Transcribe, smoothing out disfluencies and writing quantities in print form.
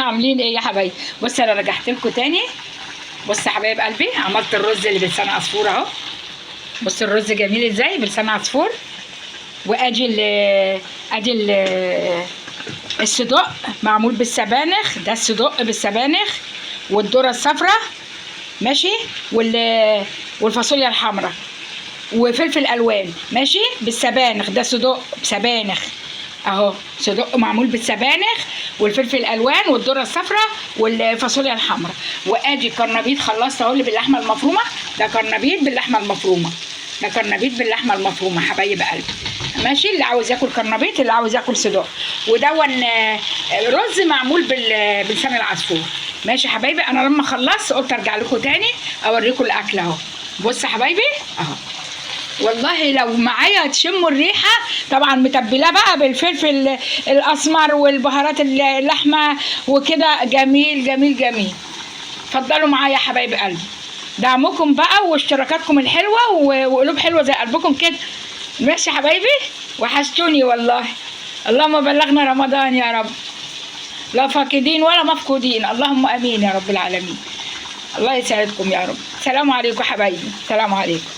عاملين ايه يا حبايبي؟ بص انا رجعت لكم تاني. بص يا حبايب قلبي، عملت الرز اللي بلسان عصفور اهو. بص الرز جميل ازاي بلسان عصفور. وادي ال ادي ال الصدق معمول بالسبانخ، ده الصدق بالسبانخ والذرة الصفراء ماشي، والفاصوليا الحمراء وفلفل الوان ماشي بالسبانخ. ده صدق بسبانخ اهو، صدق معمول بالسبانخ والفلفل الالوان والذرة الصفراء والفاصوليا الحمراء. وادي كرنبيط خلصت اهو اللي باللحمه المفرومه، ده كرنبيط باللحمه المفرومه، ده كرنبيط باللحمه المفرومه حبايب قلبي ماشي. اللي عاوز ياكل كرنبيط، اللي عاوز ياكل صدق. ودون رز معمول بلسان العصفور ماشي حبايبي. انا لما خلصت قلت ارجع لكم تاني اوريكم الاكل اهو. بص يا حبايبي اهو، والله لو معايا تشموا الريحة. طبعا متبلاه بقى بالفلفل الاسمر والبهارات اللحمة وكده، جميل جميل جميل. اتفضلوا معايا يا حبايب قلبي، دعمكم بقى واشتراكاتكم الحلوة وقلوب حلوة زي قلبكم كده ماشي يا حبايبي. وحشتوني والله، اللهم بلغنا رمضان يا رب، لا فاقدين ولا مفقودين، اللهم امين يا رب العالمين. الله يسعدكم يا رب. سلام عليكم حبايبي، سلام عليكم.